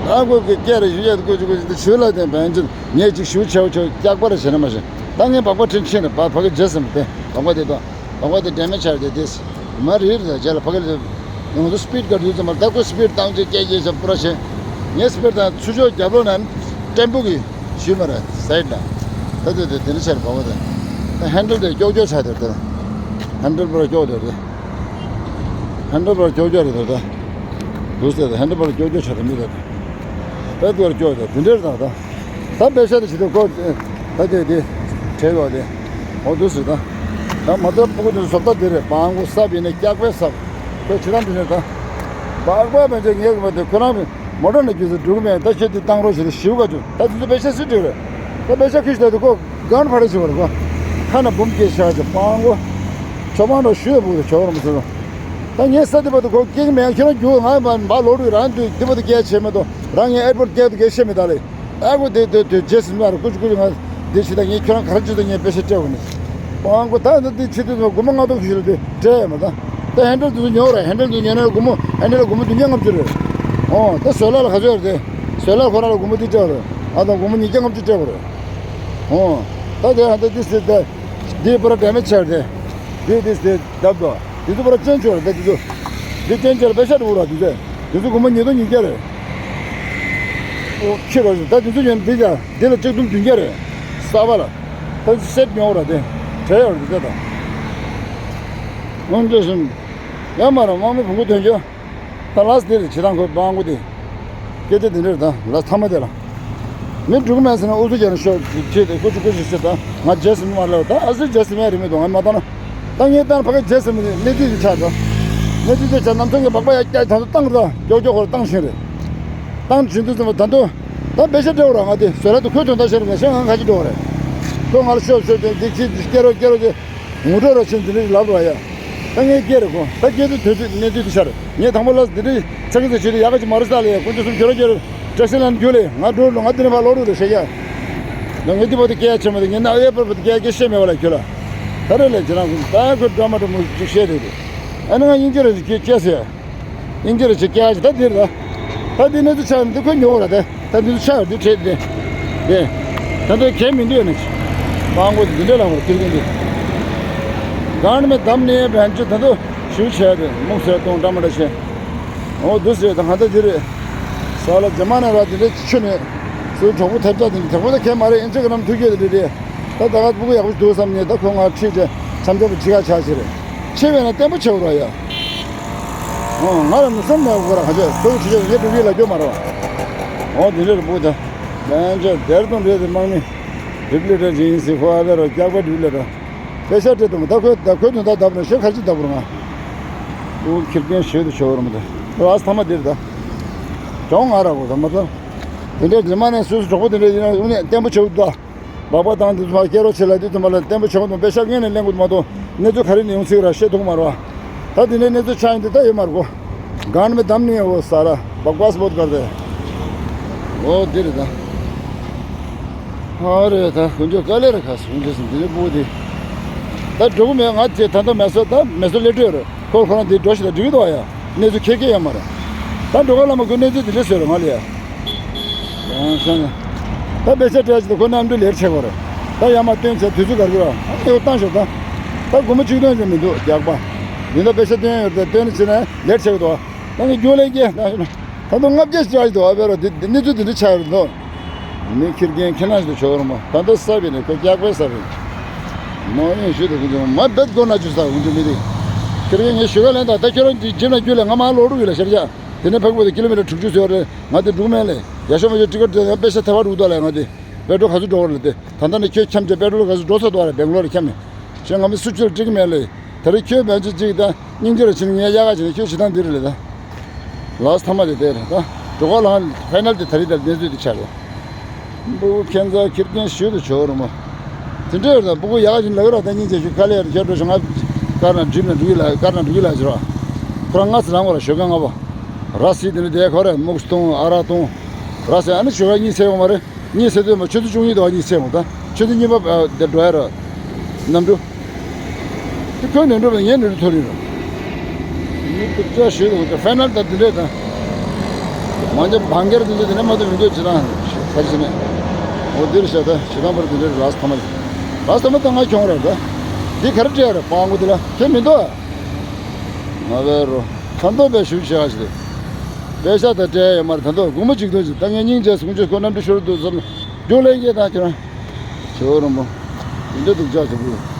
ད་ཁོ་གི་སྐྱེལ་རེ་ཞུ་ཡ་དུ་ཁོ་ཆུ་ཁོ་ཆུ་ལ་དེ་བན་ཅུ་ངས་ཅིག་ཞུ་བྱས་ཆོག་སྐྱག་པ་རེ་བྱས་ན་མ་ཤེས། ད་ངས་སྦག་སྦག་ཁྲིན་ཕྱིན་ནས་སྦག་ཕ་གི་རྗེས་ཟིན་པ་དེ་སྦག་སྦག་དེ་དང་། སྦག་སྦག་དེ་འདྲ་མེད་ཆར་དེ་དེས། མ་རིར་ད་རྗེས་ལ་ཕ་གི་ལ་ཡོང་དུ་སི་པིཌ་ག་རུ་ཙམ་མར་ད་ཁོ་སི་པིཌ་བཏང་ཅེས་སྐད་ཅེས་ཤ་པུ་ར་ཤེ། ངས་སི་པིཌ་བཏང་ཚུར་ཕྱོགས་རྒྱབ་ལོགས་ན་ཊེམ་པོ་གི་ཞུས་མ་རེད་སའིཌ་ལ། ད་དེ་དེ་དེ་འདྲ་ཆར་སྦག་སྦག་དེ། ད་ཧན་ཌལ་དེ་ཀྱོག་ཀྱོག་ཆགས་དེ་དེ། ཧན་ཌལ་པུ་ར་ཀྱོག་དེ་དེ། ཧན་ཌལ་པུ་ར་ཀྱོག་ཀྱོག་རེད་དེ་དེ། འདུག་སེ་དེ་ཧན་ཌལ་པུ་ར་ཀྱོག་ཀྱོག་ཆགས་དེ་མི་དེ་དེ། ད་དེ་བར་ཀྱོག་དེ་དེ་འདྲ་རེད་ད་ད། ད་པེ་ཤ་དེ་བྱེད་དུས་ཁོ། ད་དེ་དེ། བྲེལ་བ་དེ། འོ་འདུག་སེ་ད། ད་མ་ད་སྤུ་གུ་དེ་བཟོ་ལྟ་དེ་རེད། སྦང་གུ་སབ་ཡིན་ནས་སྐྱག་པས་སབ། ཁོས་ཇི་ལྟར་འདི་ནས་ད། སྦག་སྦག་མེད་ཅེས་ངས་གི་མ་དེ་ཁོ་རང་མོ་ཊ་ནས་རྒྱུ་ཟེར་འགྲོ་གི་མེད། ད་ཁྱེད་དེ་བཏང་རོགས་ཞེས་ཞུ་ག་ཅུ། ད་དེ་ཚོ་པེ་ཤ་སུས་སྤྲད་རེད། ད་པེ་ཤ་ཁྱི་ཞིག་ད་དེ་ཁོ་གང་ཕར་ཞུ་བར་གོ། ཁ་ན་འབུམ་སྐྱེས་ཤག་ཅེས་སྦང་གུ། ཆོ་མང་འགྲོ་ཞུ་ཡ་བུ་དེ་ཆོ་རོ་མི་ཚོ། ད་ངས་ས་དེ་བར་དུ་ཁོ་སྐྱེ་གི་མེད། ཁྱེད་རང་རྒྱུག་ང་མ་མ་ལོག་རུས་རང་དུ་དེ་བར་དུ་སྐྱེ་ཆེ་མེད་དོ། རང་ངས་ཨེར་པོར་སྐྱེ་དུ་སྐྱེ་ཤེས་མེད་ད་ལེ། ཨ་ཁུ་དེ་དེ་དེ་རྗེས་སུ་མར་ཀུ་ཅི་ཀུ་ཅི་ང་དེ་ཞིག་ད་ངས་ཁྱོད་རང་ག་རེ་བྱེད་དུ་ངས་པེ་ཤ་སྤྲད་དགོས་ནས། ཨང་ཁུ་ད་ད་དེ་ཆེ་དུས་སྒོར་མོ་ལྔ་སྟོང་ཞིག་ལ་དེ་སྤྲད་ཡ་མ་ད། ད་ཧན་ཌལ་དེ་ཚོ་ཉོ་རེད། ཧན་ཌལ་དེ་ཉོ་ན་སྒོར་མོ་ཧན་ཌལ་ལ་སྒོར་མོ་བདུན་བརྒྱ་ལྔ་བཅུ་རེད། ཨོ་ད་བཟོ་ལས་ལ་ག་ཚོད་རེད་དེ། བཟོ་ལས་ཁོ་རང་ལ་སྒོར་མོ་དེ་སྤྲད་རེད། ཨ་ད་སྒོར་མོ་ཉིས་བརྒྱ་ལྔ་བཅུ་སྤྲད་དགོས་རེད། ཨོ་ད་དེ་ཧན་ཌལ་དེ་སེ་དེ་དེ་པུ་ར་ཌེ་མེ་ཇི་ཆགས་རེད། དེ་དེ་སེ་རྒྱབ་དོ། དེ་ཚོ་པུ་ར་ཅན་ཆོག་རེད། ད་དེ་ཚོ་དེ་ཅན་ཆོག་རེད། པེ་ཤ་འགྲོ་ར་དེ་ཚོ་དེ་ཚོ་སྒོར་མོ་ཉིས་སྟོང་ཉིས་བརྒྱ་རེད། ཨོ་ཁྱེད་རོ་ད་དེ་ཚོ་ཡོན་འདི་ཡ་འདི་ལ་གཅིག་སྟོང་བདུན་བརྒྱ་རེད། ས་བ་ལ་ད་ཚོ་སེ་ཊི་ཉོ་ར་དེ་བྲལ་ཡོད་རེད་དེ། ད་ངོ་འདྲེ་སོང་ཡང་མ་ར་དམག་མི་བུ་མོ་ཐོན་རྒྱུ། ད་ལགས་འདིར་བྱེད་སྟངས་ཁོ་སྤང་པོ་དེ། སྐད་ཆ་དེ་འདྲར་ད་ལགས་ཐ་མ་དེ་ལ། མི་འགྲོ་གི་མེད་ཟེར་ན་ཨུ་ཚུགས་རྒྱག་ན་ཤོག་ཅེས་ཏེ་ཀུ་ཅི་ཀུ་ཅི་ཟེར། ད་ང་རྗེས་སུ་མ་ལབ། ད་ཨ་ཙི་རྗེས་སུ་མེད་རེད་མི་འདུག་ང་མ་བཏང་ན། ད་ངས་བཏང་ཕ་གི་རྗེས་སུ་མེད་གནས་ཚུལ་དེ་ཆགས་འགྲོ། གནས་ཚུལ་དེ་ཆགས་རྣམ་ཚང་གི་སྦག་སྦག་ཡ་སྐྱ་ད་ཚོ་བཏང་ར་མགྱོགས་མགྱོགས་ཁོ་ར་བཏང་ཤེས་རེད། བཏང་བྱུང་དུས་ཙམ་པ་ད་དུང་། ད་པེ་ཤ་སྤྲད་ར་ང་དེ་བཟོད་ལ་དུ་ཁོས་དོན་དག་ཤེས་རེད་ཤེས་ང་ཁ་ཅིག་འགྲོ་རེད། ཁོས་ང་ལ་ཤོད་ཤོད་ཅེས་འདི་ཁྱི་འདི་སྐྱེ་རོགས་སྐྱེ་རོགས་ཅེས། ངུ་འགྲོ་ར་ཕྱིན་འདི་འདྲ་ལབ་ར་ཡ། ད་ངས་སྐྱེ་རེ་གོ། ད་སྐྱེ་དུས་དུས་ཚོད་གནས་དུས་དུ་ཤར། ངས་དང་པོ་ལ་འདི་འདྲ་ཚ་གི་ཚ་བྱེད་དུས་ཡག་ག་ཅིག་མ་རེད་ས་ལ་ཡ། དཀོན་མཆོག་གསུམ་ཁྱོད་རང་ཁྱོད་རང་བཀྲ་ཤིས་ལ་འགྱོ་ལེ་ང་འགྲོ་ལོ་ང་འདི་ནས་ཕར་ལོག་རུ་རེ་བཤད་ཡ། ད་ངས་འདི་བར་དུ་སྐྱེ་ཡ་ཆེ་མ་དེ་ངས་ན་ཨེ་བར་བར་དུ་སྐྱེ་ཡ་སྐྱེ་ཤེས་མེད་བ་ལ་ཁྱོད་ལ། ད་རེ་ལས་ཇི་རང་ད་ཁོས་འདྲ་མ་འདྲ་མོ་ཅིག་བཤད་རེ་རེ། ཨ་ནི་ང་དབྱིན་ཇི་རེ་ཅིག་སྐྱེ་སྐྱེ་ཟེར། དབྱིན་ཇི་རེ་ཅིག་སྐྱེ་ཡ་ཅིག་ད་འདིར་ད། ད་འདི་གནས་ཚུལ་ཆགས་འདི་ཁོས་ཉོ་བ་ར་དེ། ད་འདི་ཚོ་ཆགས་འདི་བྲེད་དེ། དེ། ད་ལྟ་གལ་མི་འདུག་ནི། སྤང་གོ་འདི་འདྲ་ལ་བར་ཁྱེར་གྱིན་འདི། གང་ནི་མེད་དམ་ནི་བན་ཅི་ད་དུ་ཞུ་བྱས་ཏེ་མུག་སེར་གཏོང་འདྲ་མ་འདྲ་བྱས། འོ་འདུག་ཟེར་ད་ང་ད་འདི་རེད། ས་ལ་རྗེས་མ་ནས་ར་འདི་འདྲ་ཆུ་ནས། སུ་གྲོགས་པོ་ཐེབས་ཆག་འདི་འདྲ་གྲོགས་པོ་ད་གལ་མ་རེད། ཨིན་ཅི་གི་ནམ་ཐུག་རྒྱུ་འདི་འདྲ་རེད། ད་ད་ག་སྤུ་གུ་ཡག་པོ་འདུག་བསམ་ནས་ད་ཁོ་ང་ཁྲིད་ཅེ་འཆམ་འཆམ་པོ་བྱེད་ག་ཆ་ཞིག་རེད། ཆེ་བས་ན་བརྟན་པོ་ཆེ་བོ་ར་ཡ། ཨོ་ང་ལ་མི་སེམས་མེད་གོ་ར་ཁ་ཆེ་སོ་ཁྲི་ཆེ་ངས་འགྲུབ་ཡིན་ལ་སྐྱོ་མ་ར་བ། ཨོ་དེ་འདྲ་རེད་པོ་ད། ལན་ཆེ་དེར་དང་འདྲེ་དེ་དམག་མི་རིག་ལི་ཏྲ་ཅིག་ཡིན་སྲིད་ཁོ་ཨ་བེ་རོ་རྒྱག་པ་རིག་ལི་ཏྲ། དཔེ་ཤ་སྤྲད་དུ་མ་ད་ཁོས་ད་ཁོས་དོན་དག་བརྡབ་ན་ཤེས་ཁ་ཅིག་བརྡབ་རུང་ང་། ཨོ་ཁྱེར་མཁན་ཞོལ་དུ་ཤོར་བ་ར་མ་ད། ཨོ་ཨ་ས་ཐ་མ་དེར་ད། གྱོང་ང་ར་གོ་ད་མ་ད། དེ་འདྲའི་རྗེས་མ་ནས་སུས་སུ་གྲོགས་པོ་དེ་འདྲའི་ཡིན་ན་དངོས་གནས་བརྟན་པོ་བྱེད་དགོས་འདུག་སྦག་སྦག་བཏང་དུས་ཙམ་པ་སྐད་རོགས་བྱེད་ལ་དུས་ཙམ་པ་ལ་བརྟན་པོ་བྱེད་དགོས་འདུག་པེ་ཤག་སྔོན་ནས་ལེན་དགོས་འདུག་མ་གཏོགས་གནས་ཚུལ་ག་རེ་ནས་ཡོང་སྲིད་ར་ཤེས་ཐུབ་མ་རེད་བ། ད་དེ་འདྲའི་གནས་ཚུལ་ཆགས་ཡིན་དུས་ད་ཡོད་མ་རེད་གོ། गांड में दम नहीं है वो सारा, बकवास बहुत करते हैं। འོ་འདི་རེད་ད། ཨ་རེད་ད་དཀོན་མཆོག་དཀའ་ལས་རེད། ཁ་སང་དཀོན་མཆོག་སེམས་འདི་ནས་སྤུ་གུ་དེ། ད་འགྲོ་གི་མེད། ང་ཚོས་ད་ལྟ་མེ་སོ་ད་མེ་སོ་སླེབས་འགྲོ་ཡོད་རེད། ཁོ་ཁོ་རང་འདི་འགྲོ་ཞིག་ད་འགྲིག་གི་འདུག་ཨ་ཡ། གནས་ཚུལ་ཁྱེད་སྐད་ཡ་མ་རེད། ད་འགྲོ་ག་ལ་མ་དགོས་གནས་ཚུལ་འདི་འདྲ་བཟོས་རེད་ང་ལ་ཡ། ཡང་ཤང་། ད་པེ་ཤ་སྤྲད་ཅིག་ད་ཁོ་གནམ་གྲུ་ལེར་ཆེ་བ་རེད། ད་ཡ་མ་སྟོན་བྱས་དུས་ཚོད་ག་རེ་ར་ཨ་ནི་བཏང་ཤོག་ད། ད་སྒོར་མོ་གཅིག་སྟོན་ཅིག་མི་འདུག་རྒྱག་པ། ཡིན་ད་པེ་ཤ་སྟོན་ཡོད་རེད་ད་སྟོན་ནི་བྱས་ན་ལེར་ཆེ་གི་འདུག་ད་ངས་རྒྱུགས་ལེན་སྐྱེ་ད། ད་དུང་ལྔ་བརྒྱ་ཞིག་ཅག་ཞིག་འདུག་ཨ་བེ་རོ་དེ་དེ་གནས་ཚུལ་དེ་འདྲ་ཆགས་ཡོད་འདུག་མི་ཁྱི་རྒན་ཁྱི་ནག་ཞིག་ཏུ་ཆོག་རུང་མ་ད་ལྟ་ས་བི་ནས་ཁོ་སྐྱག་པའི་ས་བི་མ་ཡིན་ཞུས་ཏེ་ཁོ་ཚོ་མ་བེད་དགོས་ན་ཅུ་ས་ཁོ་ཚོ་མི་དེ་ཁྱི་རྒན་ངས་ཞུ་ག་ལན་ད་ད་ཁྱོད་རང་འཇིབ་ན་རྒྱུ་ལས་ང་མ་ལོག་རུ་ཡོད་ལ་ཤར་རྒྱ་དེ་ནས་ཕག་པོ་དེ་ཀི་ལོ་མི་ཊར་དྲུག་ཅུ་ཟེར་བ་རེད། ང་དེ་འགྲུག་མེད་ལས་ཡ་ཤོ་མ་ཞོ་ཊི་ཀེ་ཊི་དེ་ཡང་པེ་ཤ་ཐེ་བ་རུ་ད་ལས་ང་དེ་བེད་སྤྲོ་ག་ཚོད་འགྲོ་བ་རེད་དེ་ད་ལྟ་ནས་ཁྱོད་འཁྱམ་བྱས་བེད་སྤྲོ་ག་ཚོད་འགྲོ་ས་འདུག་རེད་སྦེང་ལོར་འཁྱམ་མེད། ཞེས་ང་མི་སུ་ཁྱོད་འགྲིག་མེད་ལས། ད་རེས་ཁྱོད་མེད་ཚོད་ཅིག་དང་སྙིང་རྗེ་ར་ཕྱིན་ངས་གཡག་ག་བྱིན་ཁྱོད་བྱེད་སྟངས་འདི་རེད་ལས་ད། ལགས་ཐ་མ་དེ་དེ་རེད་ད། འགྲོ་ག་ལང་ཕའི་ནལ་དེ་ད་རེས་ད་གནས་ཚུལ་དེ་ཆགས་རེད། སྤུ་གུ་ཁྱེད་ཚོ་ཁྱི་རྒན་ཞུས་དུ་ཆོག་རུ་མོ། དེ་འདྲ་རེད་ད་སྤུ་གུ་ཡག་བཞིན་ལག་ར་ད་སྙིང་རྗེ་ཞུ་ག་ལེ་ར་ཁྱོད་འགྲོ་ཞོག་ང་། དཀར་ནག་འགྲིག་ན་འགྲིག་ལ་དཀར་ནག་འགྲིག་ལ་ཞུ་ར། ཁོ་རང་ང་ཚོ་རང་གོ་ལ་ཞོག་ག་ང་བ། ར་སི་དེ་འདྲ་དེ་ཁོ་རེ་མུག་སྟོང་ཨ་ར་སྟོང་། ར་སི་ཨ་ནི་ཞོག་ག་གཉིད་སད་ཡོང་བ་རེད། གཉིད་སད་དུས་མ་ཆུ་ཚོད་བཅུ་གཉིས་དང་གཉིད་སད་ཡོང་ད། ཆུ་ཚོད་གཉིས་པ་དེ་འགྲོ་ཡ་ར། གནམ་གྲུ། དེ་ཁོས་ནོར་འགྲོ་བས་ངས་ནོར་འགྲོ་ཐོར་ཡོད་ར། ནི་ཏུ་ཅ་ཞུས་དང་ཕའི་ནལ་ད་དེ་འདྲས་ད། མང་ཆེ་བང་གེར་དེ་འདྲས་དེ་ནས་མ་གཏོགས་མི་འདོད་ཅི་དང་། ས་ཆ་ནས། འོ་འདིར་བཤད་ད་ཞེ་སྡང་པར་དེ་འདྲས་ལགས་ཐ་མ། ལགས་ཐ་མ་ད་ང་ཁྱོང་ར་ད། འདི་ག་རེ་སྤྲད་ར་པང་གོ་དེ་ལ་ཁྱེད་མི་འདུག་ཨ། ང་བས་རོ། ད་མདོ་བས་ཞུ་བྱ་ཞིག་རེད། པེ་ཤ་ད་སྤྲད་ཡོད་མ་རེད་ད་མདོ་སྒོར་མོ་གཅིག་སྟོན་ཅིག་ད་ངས་སྙིང་རྗེ་སུམ་ཅུ་ཁོ་གནམ་གྲུ་ཤོར་འདུག་བསམ། རྒྱུགས་ལེན་སྐྱེས་ད་ཁྱོད་རང་། ཇོ་རོ་མོ། དེ་འདྲ་འདུག་ཅག་ཟེར་གི།